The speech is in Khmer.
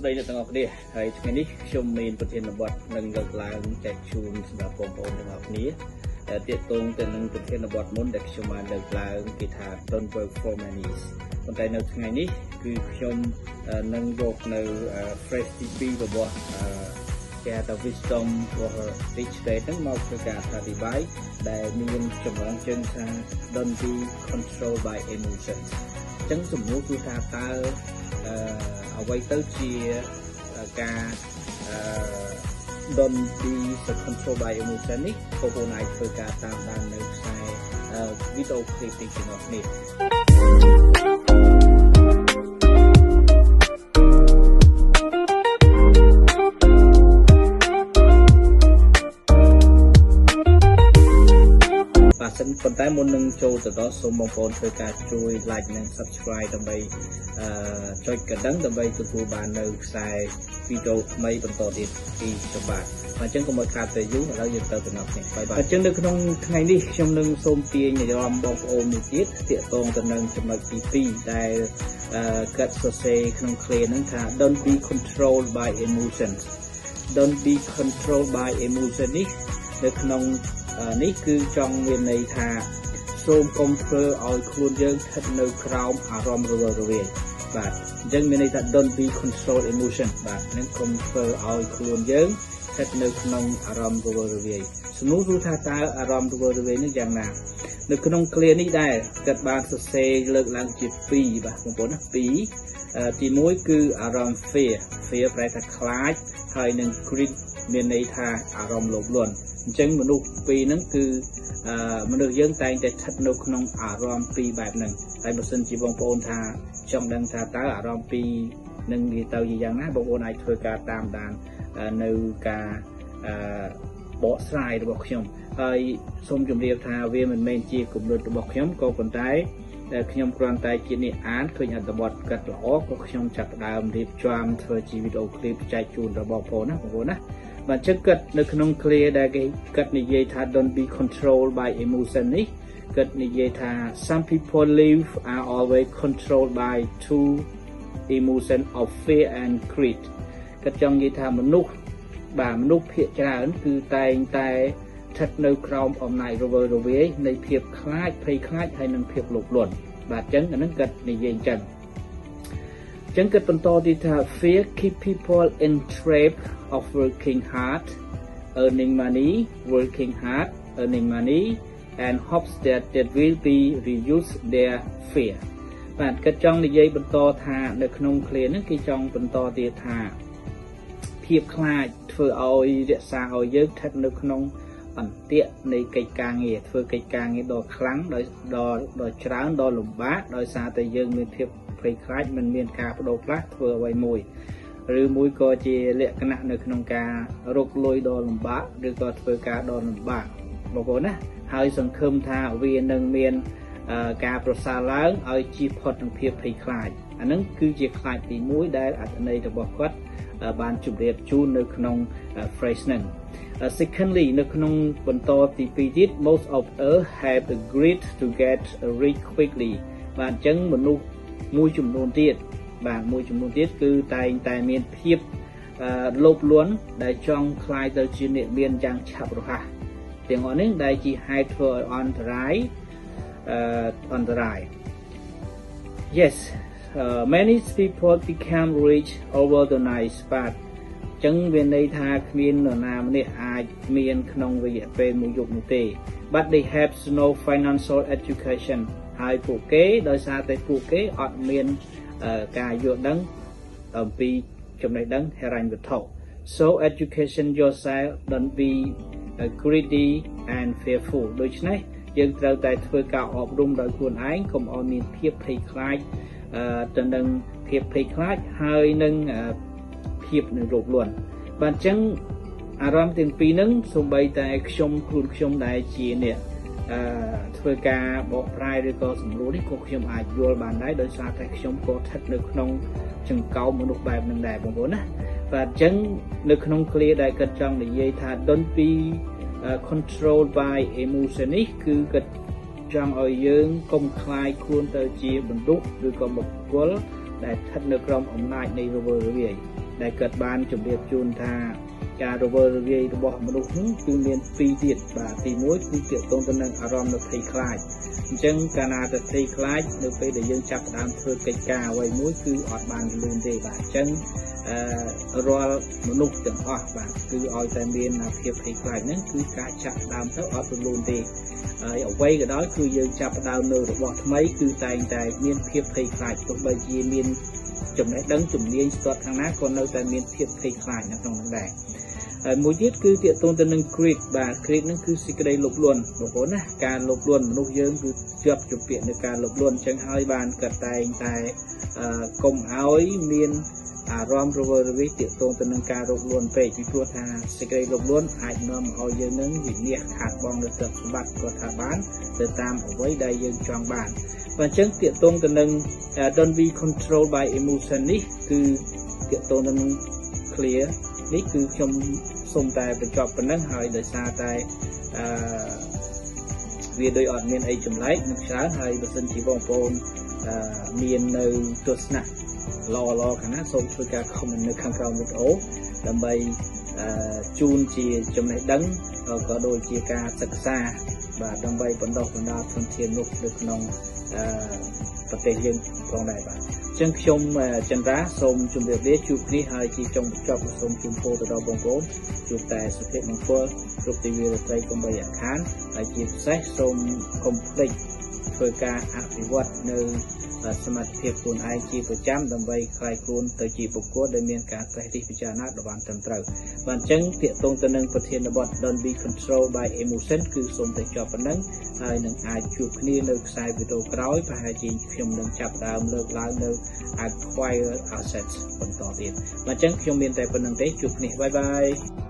ស្តីអ្នកទាំងអស់គ្នាហើយថ្ងៃនេះខ្ញុំមានប្រធានបទនឹងលើកឡើងចែកជូនសម្រាប់បងប្អូនទាំងអស់គ្នាទាក់ទងទៅនឹងប្រធានបទមុនដែលខ្ញុំបានលើកឡើងគេថា Don't work for money ប៉ុន្តែនៅថ្ងៃនេះគឺខ្ញុំនឹងយកនៅ phrase ទី2របស់គេហៅថា wisdom របស់ rich dad ហ្នឹងមកធ្វើការអធិប្បាយដែលមានចំណងជើងថា Don't be controlled by emotions អញ្ចឹងសំណួរគឺថាតើអ្វីទៅជាការ don't be controlled by emotion នេះបងប្អូនអាចធ្វើការតាមដាននៅខ្សែវីដេអូឃ្លីបនេះទាំងអស់គ្នាបាទសិនប៉ុន្តែមុននឹងចូលទៅដល់សូមបងប្អូនធ្វើការជួយ like និង subscribe ដើម្បីចុចកណ្ដឹងដើម្បីទទួលបាននៅខ្សែវីដេអូថ្មីបន្តទៀតពីខ្ញុំបាទអញ្ចឹងកុំឲ្យខាតពេលយូរឥឡូវយើងទៅទាំងអស់គ្នាបាយបាយអញ្ចឹងនៅក្នុងថ្ងៃនេះខ្ញុំនឹងសូមទាញអារម្មណ៍បងប្អូនមួយទៀតទាក់ទងទៅនឹងចំណុចទី2ដែលគាត់សរសេរក្នុង clear ហ្នឹងថា don't be controlled by emotions don't be controlled by emotion នេះនៅក្នុងនេះគឺចង់មានន័យថាសូមកុំធ្វើឲ្យខ្លួនយើងស្ថិតនៅក្រោមអារម្មណ៍រវើរវាយបាទអញ្ចឹងមានន័យថា don't be control emotion បាទនឹងកុំធ្វើឲ្យខ្លួនយើងស្ថិតនៅក្នុងអារម្មណ៍រវើរវាយសំណួរគឺថាតើអារម្មណ៍រវើរវាយនេះយ៉ាងណានៅក្នុង clear នេះដែរគាត់បានសរសេរលើកឡើងជា2បាទបងប្អូនណា2ទី1គឺអារម្មណ៍ fear fear ប្រែថាខ្លាចហើយនឹង greed មានន័យថាអារម្មណ៍លោភលន់អញ្ចឹងមនុស្សពីរហ្នឹងគឺមនុស្សយើងតែងតែស្ថិតនៅក្នុងអារម្មណ៍ពីរបែបហ្នឹងតែបើសិនជាបងប្អូនថាចង់ដឹងថាតើអារម្មណ៍ពីរនឹងវាទៅជាយ៉ាងណាបងប្អូនអាចធ្វើការតាមដាននៅការបកស្រាយរបស់ខ្ញុំហើយសូមជម្រាបថាវាមិនមែនជាគំនិតរបស់ខ្ញុំក៏ប៉ុន្តែខ្ញុំគ្រាន់តែជាអ្នកអានឃើញអត្ថបទកាត់ល្អក៏ខ្ញុំចាប់ផ្ដើមរៀបចំធ្វើជាវីដេអូឃ្លីបចែកជូនដល់បងប្អូនណាបងប្អូនណាបាទអញ្ចឹងគាត់នៅក្នុង clear ដែលគេគាត់និយាយថា don't be controlled by emotion នេះគាត់និយាយថា some people live are always controlled by two emotion of fear and greed គាត់ចង់និយាយថាមនុស្សបាទមនុស្សភាគច្រើនគឺតែងតែស្ថិតនៅក្រោមអំណាចរវើរវាយនៃភាពខ្លាចភ័យខ្លាចហើយនិងភាពលោភលន់បាទអញ្ចឹងអានឹងគាត់និយាយអញ្ចឹងចឹងគាត់បន្តទៀតថា fear keep people in trap of working hard earning money working hard earning money and hopes that that will be reduce their fear បាទគាត់ចង់និយាយបន្តថានៅក្នុង clear ហ្នឹងគេចង់បន្តទៀតថាភាពខ្លាចធ្វើឲ្យរក្សាឲ្យយើងស្ថិតនៅក្នុងអន្ទាក់នៃកិច្ចការងារធ្វើកិច្ចការងារដ៏ខ្លាំងដោយដ៏ច្រើនដ៏លំបាកដោយសារតែយើងមានភាពភ័យខ្លាចមិនមានការបដូរផ្លាស់ធ្វើអ្វីមួយឬមួយក៏ជាលក្ខណៈនៅក្នុងការរកលុយដ៏លំបាកឬក៏ធ្វើការដ៏លំបាកបងប្អូនណាហើយសង្ឃឹមថាវានឹងមានការប្រសើរឡើងឲ្យជៀសផុតនឹងភាពភ័យខ្លាចអានឹងគឺជាខ្លាចទី1ដែលអត្ថន័យរបស់គាត់បានជម្រាបជូននៅក្នុង phrase ហ្នឹង Secondly នៅក្នុងបន្តទី2ទៀត most of us have the greed to get rich quickly បាទអញ្ចឹងមនុស្សមួយចំនួនទៀតបាទមួយចំនួនទៀតគឺតែងតែមានភាពលោភលន់ដែលចង់ក្លាយទៅជាអ្នកមានយ៉ាងឆាប់រហ័សទាំងអស់នេះដែលជាហេតុធ្វើឲ្យអន្តរាយអន្តរាយ Yes many people become rich over the night បាទចឹងវាន័យថាគ្មាននរណាម្នាក់អាចមានក្នុងរយៈពេលមួយយប់នោះទេ but they have no financial education ហើយពួកគេដោយសារតែពួកគេអត់មានការយល់ដឹងអំពីចំណេះដឹងហិរញ្ញវត្ថុ so education yourself don't be greedy and fearful ដូច្នេះយើងត្រូវតែធ្វើការអប់រំដោយខ្លួនឯងកុំឲ្យមានភាពភ័យខ្លាចទៅនឹងភាពភ័យខ្លាចហើយនឹងភាពនឹងលោភលន់បាទអញ្ចឹងអារម្មណ៍ទាំងពីរហ្នឹងសូម្បីតែខ្ញុំខ្លួនខ្ញុំដែលជាអ្នកធ្វើការបកប្រែឬក៏សម្រួលនេះក៏ខ្ញុំអាចយល់បានដែរដោយសារតែខ្ញុំក៏ស្ថិតនៅក្នុងចង្កោមមនុស្សបែបហ្នឹងដែរបងប្អូនណាបាទអញ្ចឹងនៅក្នុង clear ដែលគាត់ចង់និយាយថា don't be controlled by emotion នេះគឺគាត់ចង់ឲ្យយើងកុំខ្លាយខ្លួនទៅជាបណ្ឌុះឬក៏បុគ្គលដែលស្ថិតនៅក្រោមអំណាចនៃរវើរវាយ ដែលគាត់បានជម្រាបជូនថាការរវើរវាយរបស់មនុស្សនោះគឺមានពីរទៀតបាទទី1គឺទាក់ទងទៅនឹងអារម្មណ៍នៅភ័យខ្លាចអញ្ចឹងកាលណាតែភ័យខ្លាចនៅពេលដែលយើងចាប់ផ្ដើមធ្វើកិច្ចការអ្វីមួយគឺអត់បានលូនទេបាទអញ្ចឹងរាល់មនុស្សទាំងអស់បាទគឺឲ្យតែមានភាពភ័យខ្លាចហ្នឹងគឺការចាប់ផ្ដើមទៅអត់រលូនទេហើយអ្វីក៏ដោយគឺយើងចាប់ផ្ដើមនៅរបស់ថ្មីគឺតែងតែមានភាពភ័យខ្លាចទោះបីជាមានចំណេះដឹងជំនាញស្ទាត់ខាងណាក៏នៅតែមានភាពភ័យខ្លាចនៅក្នុងនោះដែរហើយមួយទៀតគឺទាក់ទងទៅនឹង greed បាទ greed ហ្នឹងគឺសេចក្តីលោភលន់បងប្អូនណាការលោភលន់មនុស្សយើងគឺជាប់ជំពាក់នៅការលោភលន់អញ្ចឹងហើយបានក៏តែងតែកុំឲ្យមានអារម្មណ៍រវើរវាយទាក់ទងទៅនឹងការលោភលន់ពេកពីព្រោះថាសេចក្តីលោភលន់អាចនាំឲ្យយើងនឹងវិនាសខាតបង់នូវទ្រព្យសម្បត្តិក៏ថាបានទៅតាមអ្វីដែលយើងចង់បានបាទអញ្ចឹងទាក់ទងទៅនឹង don't be controlled by emotion នេះគឺទាក់ទងទៅនឹង clear នេះគឺខ្ញុំសូមតែបញ្ចប់ប៉ុណ្ណឹងហើយដោយសារតែអឺវាដូចអត់មានអីចម្លែកនឹងច្រើនហើយបើសិនជាបងប្អូនមាននៅទស្សនៈល្អល្អខាងណាសូមធ្វើការ comment នៅខាងក្រោមវីដេអូដើម្បីជូនជាចំណេះដឹងក៏ដូចជាការសិក្សាបាទដើម្បីបណ្ដុះបណ្ដាលធនធាននោះនៅក្នុងប្រទេសយើងផងដែរបាទអញ្ចឹងខ្ញុំចន្ទរាសូមជម្រាបលាជួបគ្នាហើយជាចុងបញ្ចប់សូមជូនពរទៅដល់បងប្អូនជួបតែសុភមង្គលគ្រប់ទិវារាត្រីកុំបីអាខានហើយជាពិសេសសូមកុំភ្លេចធ្វើការអភិវឌ្ឍនៅសមត្ថភាពខ្លួនឯងជាប្រចាំដើម្បីក្លាយខ្លួនទៅជាបុគ្គលដែលមានការត្រិះរិះពិចារណាដ៏បានត្រឹមត្រូវបាទអញ្ចឹងទាក់ទងទៅនឹងប្រធានបទ Don't be controlled by emotion គឺសូមតែចប់ប៉ុណ្ណឹងហើយនឹងអាចជួបគ្នានៅខ្សែវីដេអូក្រោយប្រហែលជាខ្ញុំនឹងចាប់ផ្ដើមលើកឡើងនៅ acquire assets បន្តទៀតបាទអញ្ចឹងខ្ញុំមានតែប៉ុណ្្នឹងទេជួបគ្នាbye bye.